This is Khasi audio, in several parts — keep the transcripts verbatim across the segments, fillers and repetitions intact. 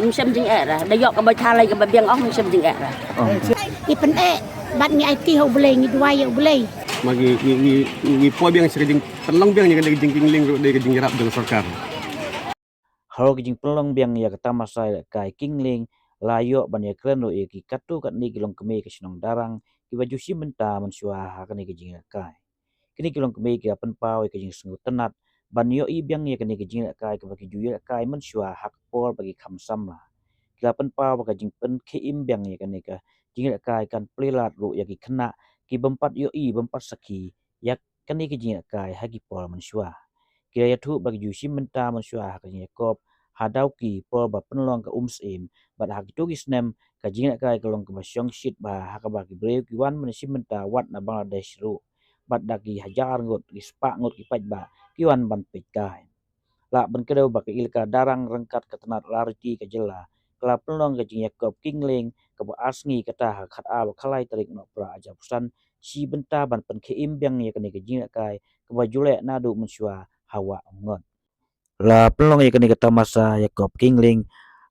Ym shym jingeh re. Da ïoh kaba thalai kaba biang ong ym shym jingeh re. Oh. Ngi pyneh bad ngi aiti ha U Blei, ngi duwai ïa U Blei. Ma ngi ngi ngi ngi poi biang sha ka jingpynlong biang ïa ka jingkingling ruh dei ka jingïarap jong sorkar. Halor ka jingpynlong biang ïa ka tamasa ïalehkai kingling, la ïoh ban ïakren ruh ïa ki katto katne ki longkmie ka shnong Darrang kiba ju shim bynta mynshuwa ha kane ka jingïalehkai. Kine ki longkmie ki la pynpaw ïa ka jingsngewtynnat ban ïohi biang ïa kane ka jingïalehkai kaba ki ju ïalehkai mynshuwa ha ka por ba ki kham samla. Ki la pynpaw ba ka jingpynkhie im biang ïa kane ka jingïalehkai kan plie lad ruh ïa ki khynnah ki bym pat ïohi bym pat sakhi ïa kane ka jingïalehkai ha ki por mynshuwa. Ki la ïathuh ba ki ju shim bynta mynshuwa ha ka jingïakop ha Dawki por ba pynlong ka um syiem, bad ha kito ki snem ka jingïalehkai ka long kaba shongshit bha ha kaba ki briew ki wan ban shim bynta wat na Bangladesh ruh. Bad da ki hajar ngut, ki spah ngut ki paidbah ki wan ban peit kai. Lah ban kdew ba ka elaka Darrang ryngkat ka tnat Lariti ka jylla ka la pynlong ka jingïakop kingling kaba ar sngi, kata ha ka khatar ba khatlai tarik Nohprah arhajar arphew san, shi bynta ban pynkhie im biang ïa kane ka jingïalehkai kaba ju leh naduh mynshuwa ha Wah Umngot. La pynlong ïa kane ka tamasa ïakop kingling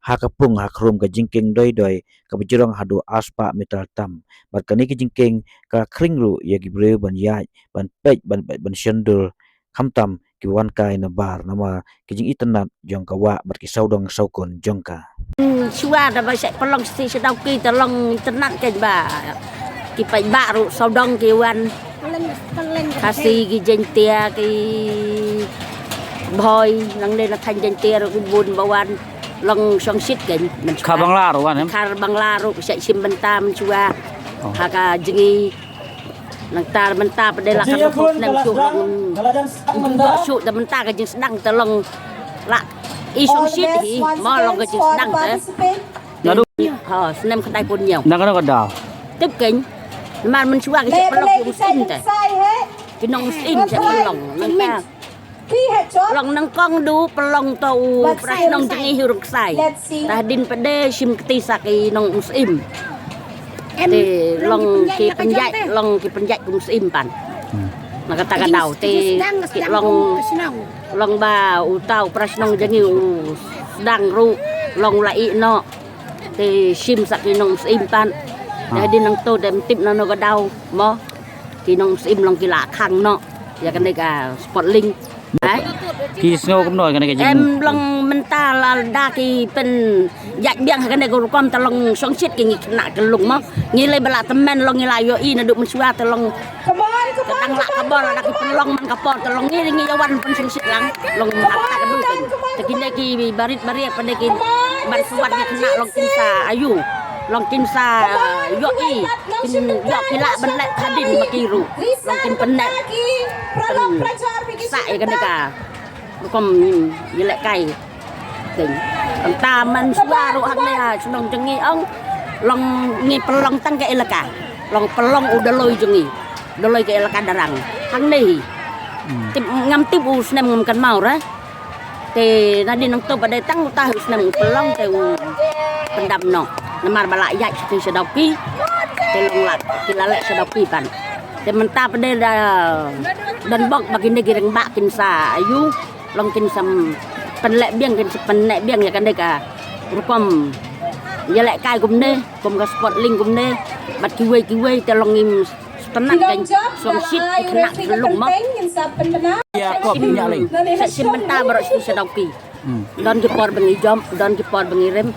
ha ka pung ha khrum ka jingkieng Doidoi kaba jrong haduh ar spah meter tam. Bad kane ka jingkieng ka khring ruh ïa ki briew ban ïaid, ban peit, ban peit, ban shon dur, khamtam ki wan kai na bar namar ki jingitynnat jong ka wah bad ki sawdong sawkun jong ka. Hmm, shuwa da ba shu pynlong sha Dawki te long itynnat kein ba ki paidbah ruh sawdong ki wan. Khasi, ki Jaintia, ki Bhoi, nangne na thaiñ Jaintia ruh ki bun ba wan, long shongshit kein mynshuwa. Khar Bangla ruh wan em? Khar Bangla ruh shu shim bynta mynshuwa. Oh. Ha ka jingïalehkai Nangta mynta pat de la ka dei snem shuh long. Shuh da mynta ka jingsdang te long. La i shongshit hi mo long ka jingsdang te. Naduh. Ha, snem khatai pun ñiew. Nang ka dei ka daw. Tip kein. Namar mynshuwa ki shu pynlong ki um syiem te. Ki nong um syiem shu pynlong. Nangta long nyngkong du pynlong to u Prah Shnong jngi hi u Rynkai. Tah dien pat de shim kti sa ki nong um syiem. Te long ki pynjah, long ki pynjah ki um syiem pat. Hmm. Na kata ka daw te long, long ba uta u Prah Shnong jngi u sdang ruh long la ih noh. Te shim sa ki nong um syiem pat. Tah dien nangto te ym tip nano ka daw mo. Ki nong um syiem long ki la khang noh ïa kane ka spot link. Ki sngew kumno kane ka jing? Em, long mynta la da ki pynjah biang ha kane ka rukom te long shongshit ki ngi khynnah ki lung mo. Ngi lei ba la tymmen long ngi la ïohi naduh mynshuwa te long. Ka dang lah ka bor, la da ki pynlong man ka por te long ngi, ngi ïa wan pynshongshit lang. Long mynta ka dei te kine ki barit barit pat de ki ban suwat ki khynnah long kin sa ayu. Long kin sa ïohi, kin ïoh ki lah ban leh hadien ma ki ruh. Long kin pyneh. Sa ïa kane ka rukom ïalehkai. Tang mynta mynshuwa ruh hangne ha shnong jong ngi ong long ngi pynlong tang ka elaka. Long pynlong u Daloi jong ngi. Daloi ka elaka Darrang. Hangne hi. Hmm. Tip ngam tip u snem ngam kynmaw re. Te na dien nangto pat de tang uta u snem u pynlong te u pyndam noh. Namar ba la ïaid sha Dawki. Te long la ki la leh sha Dawki pat. Te mynta pat de da don bok ba kine ki rangbah kin sa ayu. Long kin sa pynleh biang, kin sa pynleh biang ïa kane ka rukom ïalehkai kumne, kum ka spot link kumne, bad kiwei kiwei te long im sngewtynnat kein shongshit ki khynnah ki lung mo. Ïa kop ïa leng. Sa shim bynta baroh shi sha Dawki. Hmm. Don ki por ba ngi jop, don ki por ba ngi rem.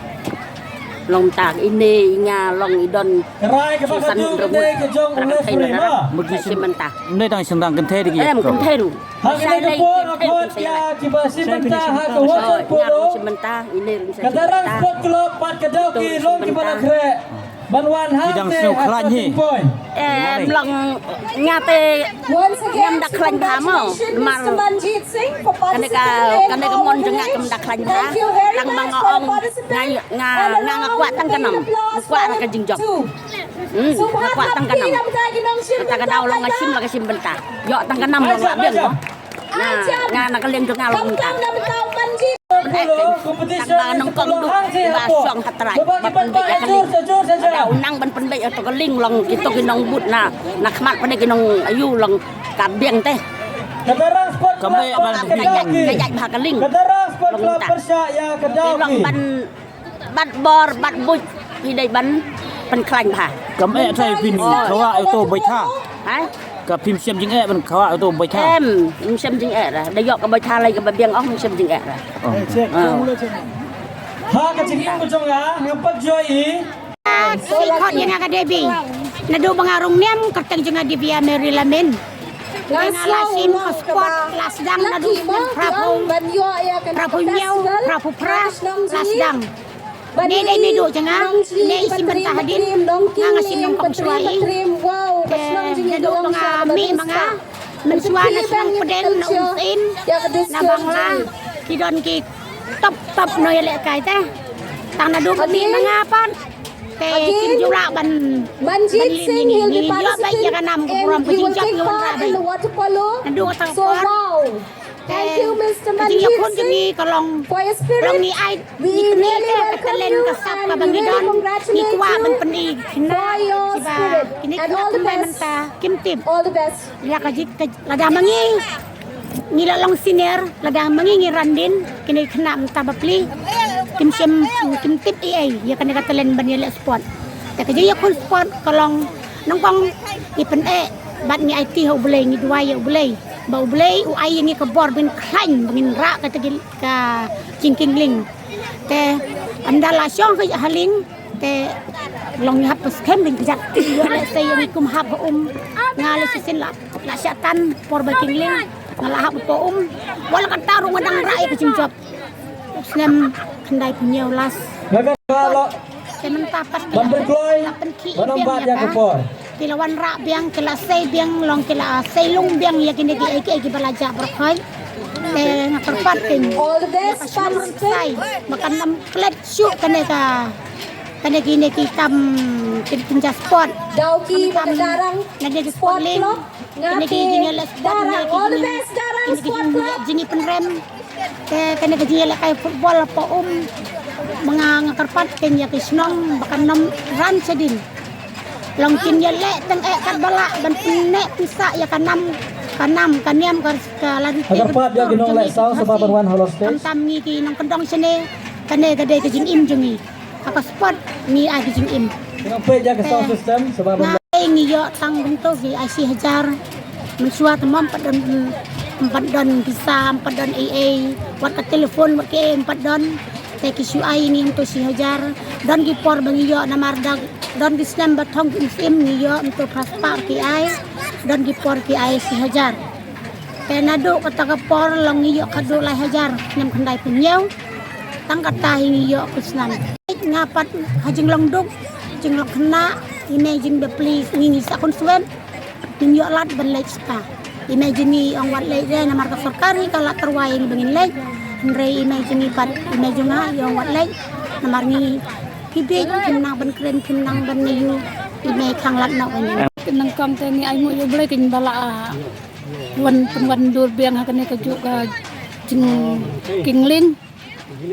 Long ta ine i nga long i don. Ka rai ka ba ka duk ka dei ka jong u Leh Sulema. Sa shim bynta. Ym dei tang shynrang kynthei de ki. Em, kynthei ruh. Ha kane ka por ka khot ïa kiba shim bynta ha ka water polo. Ka Darrang Sport Club bad ka Dawki long kiba la khreh ban wan hangne ha starting point. Em, long nga te ngam da khlaiñ bha mo. Namar kane ka, kane ka mon jong nga kam da khlaiñ bha. Tang ba nga ong nga, nga, nga, nga kwah tang ka nam. Nga kwah ka jingjop. Hmm, nga kwah tang ka nam. Kata ka daw long nga shim la ka shim bynta. Ïoh tang ka nam long la biang mo. Na, nga na ka liang jong nga long mynta. Pyneh kein, tang ba nyngkong duh ba shong ha trai ba pynbeit ïa ka lieng. Ka daw nang ban pynbeit ïa to ka lieng long kito ki nongbud na, na khmat pat de ki nong ayu long ka biang te. Ka ïaid, ka ïaid bha ka lieng long mynta. Te long ban Bad bor bad buit hi dei ban pynkhlaiñ bha. Kam eh thai phin khawa ïa uto beit ha. Ha? Ka phim shem jingeh ban khawa ïa uto beit ha. Em, phim shem jingeh ra. Da ïoh ka beit ha lai kaba biang ong phim shem jingeh ra. Ha ka jingim ka jong nga nga pat joi i. Ki khot ïa nga ka Debbie. Naduh ba nga rung niam kyrteng jong nga Divya Mary Lamin. Nga la shim ka sport la sdang naduh snem phra phew, phra phew hynñiew, phra phew phra la sdang. Ne dei mei duh jong nga, ne i shim bynta hadien, nga nga shim nongkong shuwa i. Te naduh ba nga mih ma nga, mynshuwa na shnong Pdeng na Umsyiem, na Bangla, ki don ki top top nongïalehkai te. Tang naduh ba mih ma nga pat. Te kin ju lah ban, ban lin ïa ngi, ngi ïoh beit ïa ka nam ka burom ka jingjop ngi wanrah beit. Naduh kata ka por. Te ka jingïakhun jong ngi ka long, long ngi ai, ngi knieh te ka talent ka sap kaba ngi don, ngi kwah ban pyni kine kiba, kine kiba mynta kim tip. Ïa ka jing ka, lada ma ngi ngi la long senior, lada ma ngi ngi randin, kine ki khynnah mynta bapli kim shem, kim tip ei ei ïa kane ka talent ban ïaleh sport. Te ka jingïakhun sport ka long nyngkong ngi pyneh bad ngi aiti ha U Blei, ngi duwai ïa U Blei ba U Blei u ai ïa ngi ka bor ban khlaiñ ba ngin rah kata ki, ka jingkingling. Te ynda la shong ka ha lieng te long ngi hap ka skhem ban kjat. Ïoh lehse ïa ngi kum hap ha um. Nga lehse shisien la, la shah tan por ba kingling. Nga la hap ha um. Wat la katta ruh nga dang rah ïa ka jingjop. Snem khyndai phew hynñiew last. Te mynta pat ki la pynkhih biang ïa ka. Ki la wanrah biang, ki la sei biang, long ki la sei lung biang ïa kine kiei kiei kiba la jah baroh khoit. Te nga kyrpad kein ïa ka shnong Ryntsai ba kan ym klet shuh kane ka, kane kine ki kam, kine ki kam sport. Khamtam na kine ki sport link, kine ki jingïaleh sport, kine ki jing, kine ki jing, jingïapynrem. Te kane ka jingïalehkai football hapoh um, ma nga nga kyrpad kein ïa ki shnong ba kan ym ran shadien. Long kin ïaleh tang eh katba lah ban pynneh pynsah ïa ka nam, ka nam ka niam ka, ka la riti ka kyrpad ïa ki nongleh sound saba ban wan halor stage. Khamtam ngi ki nongkyndong shane, kane ka dei ka jingim jong ngi. Ha ka sport ngi ai ka jingim. Ki nongpeit ïa ka sound system saba ban, ngi ïoh tang bynta ki ai shi hajar. Mynshuwa te ym pat don, ym pat don pisa, ym pat don ei ei, wat ka telephone, wat kiei ym pat don. Te ki shu ai ngi hangto shi hajar. Don ki por ba ngi ïoh namar da don ki snem ba thong ki Umsyiem ngi ïoh hangto phra spah ki ai. Don ki por ki ai shi hajar. Te naduh kata ka por long ngi ïoh khatduh lai hajar snem khyndai phew hynñiew. Tang kata hi ngi ïoh khusnam. Nga pat ha jinglong duk, jinglong khynnah, i mei jong ngi bapli ngi, ngi sah khun swet. Ngim ïoh lad ban leit sha ka. I mei jong ngi ong wat leit re namar ka sorkar hi ka la tyrwa ïa ngi ba ngin leit. Hynrei i mei jong ngi pat, i mei jong nga i ong wat leit namar ngi, ki bieit, kim nang ban kren, kim nang ban ïoh. I mei khang lad noh ïa ngi. Te nyngkong te ngi ai nguh ïa U Blei kein ba la, ah, wan pynwandur biang ha kane kajuh ka jingkingling.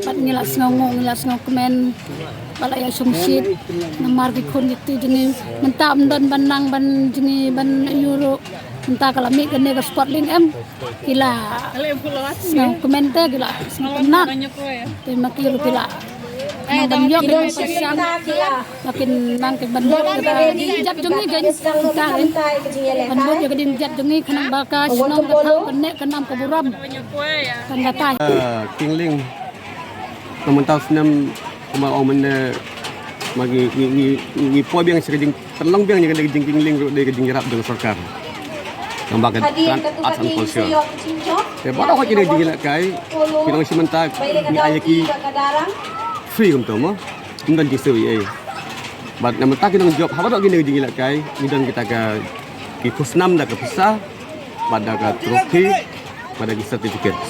Bad ngi la sngewnguh, ngi la sngewkmen. Ba la ïa shongshit namar ki khun ki kti jong ngi mynta ym don ban nang ban jong ngi ban ïuh ruh. Mynta ka la mih kane ka sport link em, ki la sngewkmen te, ki la sngewtynnat. Te ma ki ruh ki la nang ban ïoh ki nongpynshitom. Makin nang ki ban ïoh ka jingïap jong ngi kein mynta kein. Ban bun ïa ka jingïap jong ngi khnang ba ka shnong ka thaw ka neh ka nam ka burom. Kan batai. Ah, kingling. Namar mynta u snem kumba ong mynne ma ngi, ngi, ngi, ngi poi biang sha ka jingpynlong biang ïa ka jingkingling ruh dei ka jingïarap jong ka sorkar. Namar ka grant arts and culture. Te baroh kine ki jingïalehkai, ki nong shi mynta ngi ai ïa ki free kumta mo. Ym don jingsiew ei ei. Bad na mynta ki nongjop ha baroh kine ki jingïalehkai, ngi don kita ka, ki khusnam da ka pisa, bad da ka trophy, bad da ki certificate.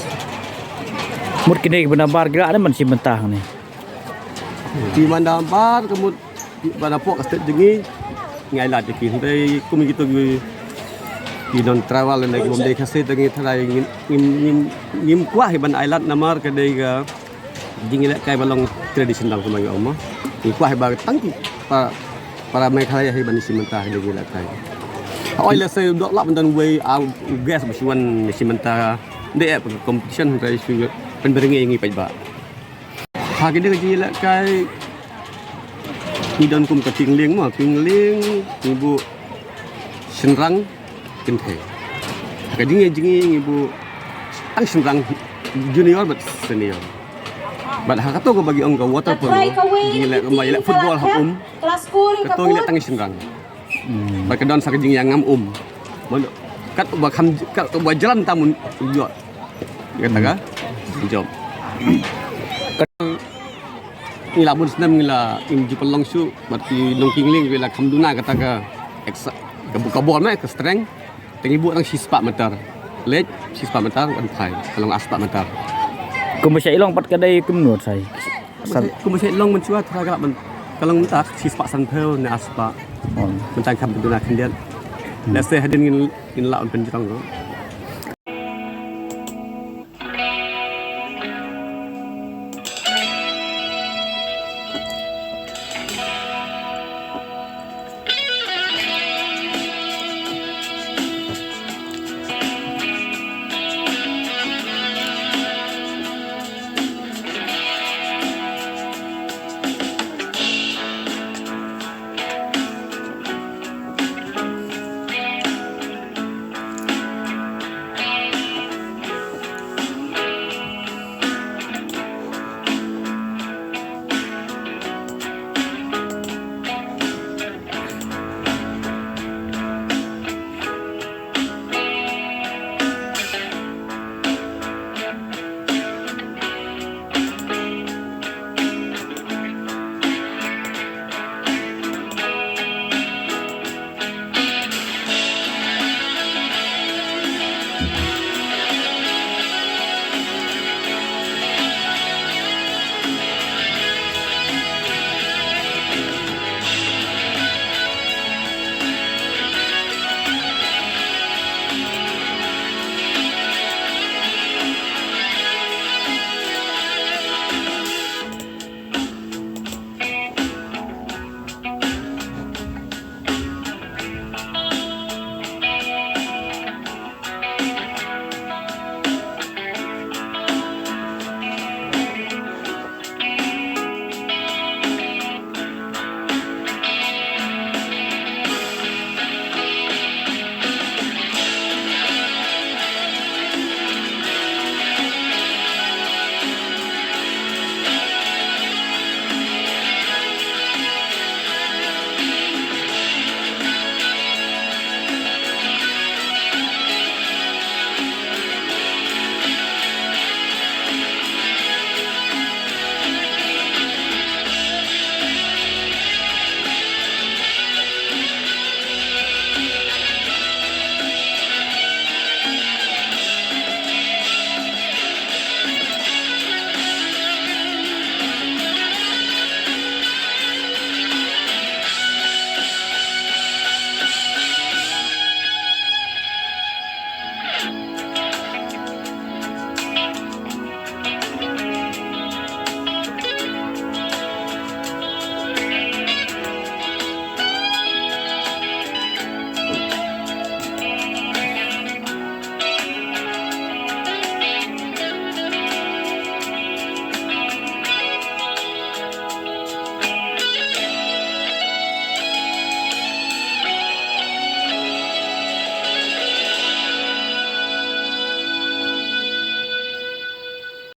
Mut kine kiba nabar ki rah ne man shi mynta hangne. Kiba nabar ka mut ba napoh ka state jong ngi, ngi ai lad ïa ki, hynrei kum kito ki, ki non tribal ne ki bym dei Khasi te ngi tharai ngim, ngim, ngim, ngim kwah ban ai lad namar ka dei ka jingïalehkai ba long traditional kumba ngi ong mo. Ngi kwah ba tang ki pa-, para Meghalaya hi ban ïashim bynta ha ka jingïalehkai. Hooid lehse u doh lah ban don uwei u guest ba shu wan ïashim bynta. Dei eh competition hynrei shu pynbyrngi ïa ngi paidbah. Ha kine ki jingïalehkai Ngi don kum ka Kingling mo, Kingling, ngi buh shynrang kynthei. Ka jingïa jingïa ngi buh tang shynrang junior bad senior. Bad ha kato kaba ki ong ka water polo, jingïaleh kumba ïaleh football ha um. Kato ngi leh tang shynrang. Bad ka don sa ka jingïa ngam um. Kat uba kham, kat uba jlan tam un ïoh. Kata ka jop. Ngi la bun snem ngi la im ju pynlong shuh bad ki nong Kingling ki la kham duna kata ka eksa-, ka bu-, ka bor me ka strength. Te ngi buh tang shispah meter. Leh shispah meter wan phai. Ka long arspah meter. Kumba sha i long pat ka dei kumno sai. Kumba sha i long mynshuwa thra ka la ban, ka long mynta shispah sanphew ne arspah. Mynta kham duna khyndiat. Let's say hadien ngin, ngin la ban pynjrong ko.